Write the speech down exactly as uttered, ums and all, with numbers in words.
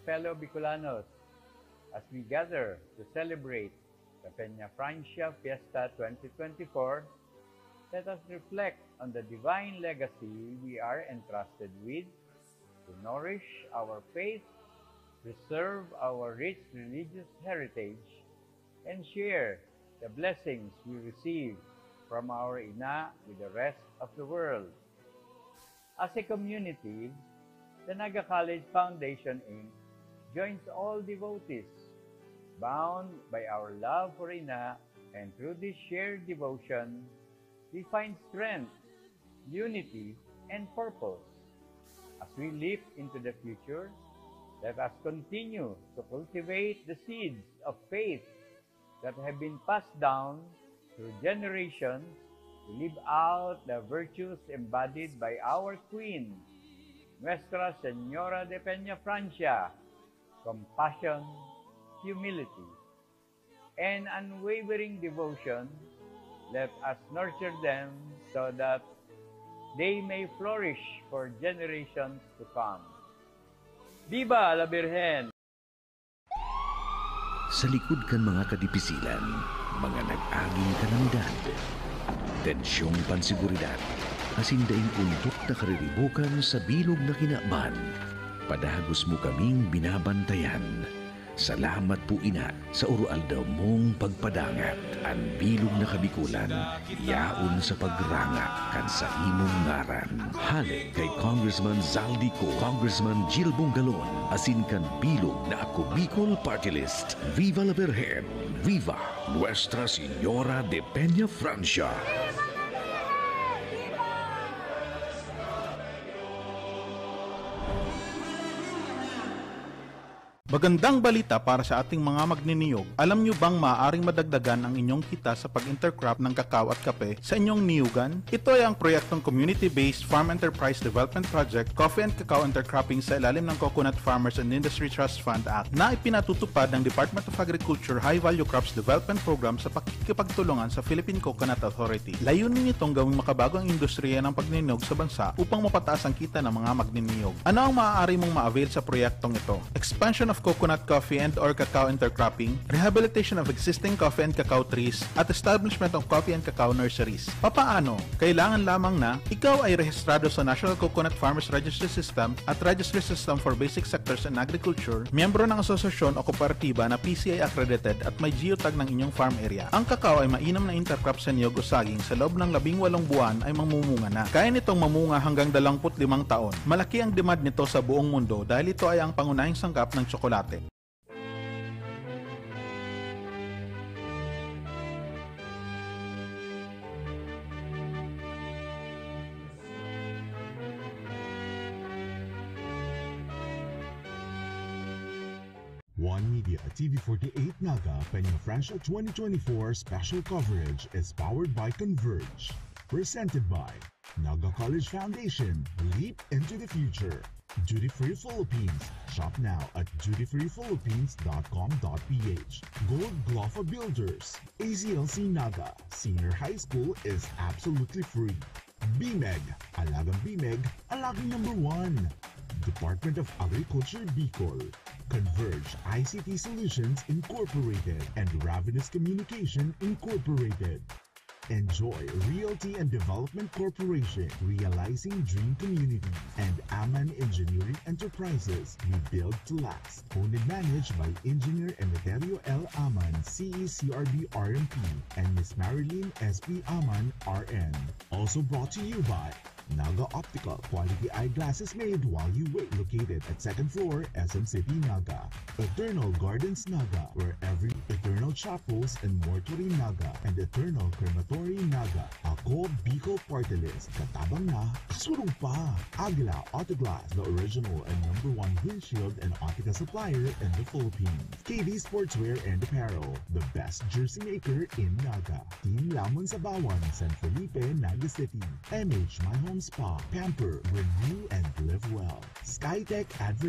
Fellow Bicolanos, as we gather to celebrate the Peñafrancia Fiesta twenty twenty-four, let us reflect on the divine legacy we are entrusted with to nourish our faith, preserve our rich religious heritage, and share the blessings we receive from our Ina with the rest of the world. As a community, the Naga College Foundation Inc joins all devotees, bound by our love for Ina, and through this shared devotion, we find strength, unity, and purpose. As we leap into the future, let us continue to cultivate the seeds of faith that have been passed down through generations to live out the virtues embodied by our Queen, Nuestra Señora de Peñafrancia: compassion, humility, and unwavering devotion. Let us nurture them so that they may flourish for generations to come. Viva la Virgen! Sa likod kan mga kadipisilan, mga nag-aging kalamidad, tensyong panseguridad, asin daing undok na kariribokan sa bilog na kinaban, padagos mo kaming binabantayan. Salamat po, Ina, sa uroaldaw mong pagpadangat. An bilog na Kabikolan, yaon sa pagranga kan saimong ngaran. Hale kay Congressman Zaldy Co, Congressman Jil Bongalon, asin kan bilog na Ako Bicol Party List. Viva la Virgen! Viva Nuestra Señora de Peña Francia! Magandang balita para sa ating mga magniniyog. Alam niyo bang maaaring madagdagan ang inyong kita sa pag-intercrop ng kakao at kape sa inyong niyugan? Ito ay ang proyektong Community-Based Farm Enterprise Development Project, Coffee and Cacao Intercropping sa ilalim ng Coconut Farmers and Industry Trust Fund Act na ipinatutupad ng Department of Agriculture High Value Crops Development Program sa pakikipagtulungan sa Philippine Coconut Authority. Layunin nitong gawing makabago ang industriya ng pagniniyog sa bansa upang mapataas ang kita ng mga magniniyog. Ano ang maaari mong ma-avail sa proyektong ito? Expansion of coconut coffee and or cacao intercropping, rehabilitation of existing coffee and cacao trees, at establishment of coffee and cacao nurseries. Papaano? Kailangan lamang na ikaw ay rehistrado sa National Coconut Farmers Registry System at Registry System for Basic Sectors in Agriculture, miyembro ng asosasyon o kooperatiba na P C I accredited at may geotag ng inyong farm area. Ang cacao ay mainam na intercrop sa niyog o saging sa loob ng labing walong buwan ay mamumunga na. Kaya nitong mamunga hanggang dalawampu't limang taon. Malaki ang demand nito sa buong mundo dahil ito ay ang pangunahing sangkap ng tsokolate. One Media, T V forty-eight Naga, Peña Francia twenty twenty-four special coverage is powered by Converge. Presented by Naga College Foundation, leap into the future. Duty Free Philippines, shop now at duty free philippines dot com dot p h. Gold Glofa Builders, A C L C Naga, senior high school is absolutely free. BMEG, alagang BMEG, alagang number one. Department of Agriculture Bicol, Converge I C T Solutions Incorporated, and Ravenous Communication Incorporated. Enjoy Realty and Development Corporation, realizing dream community, and Aman Engineering Enterprises, we build to last. Owned and managed by Engineer Emeterio L. Aman, C E C R B R M P, and Miss Marilyn S P Aman, R N. Also brought to you by Naga Optical, quality eyeglasses made while you wait. Located at second floor, S M City, Naga. Eternal Gardens, Naga, where every Eternal Chapels and Mortuary, Naga, and Eternal Crematory, Naga. Ako, Bicol Party List. Katabang na, kasurog pa! Aguila Auto Glass, the original and number one windshield and optical supplier in the Philippines. K D Sportswear and Apparel, the best jersey maker in Naga. Team Lamon Sabawan, San Felipe, Naga City. M H My Home Spa, pamper, renew, and live well. Skytech Advertising.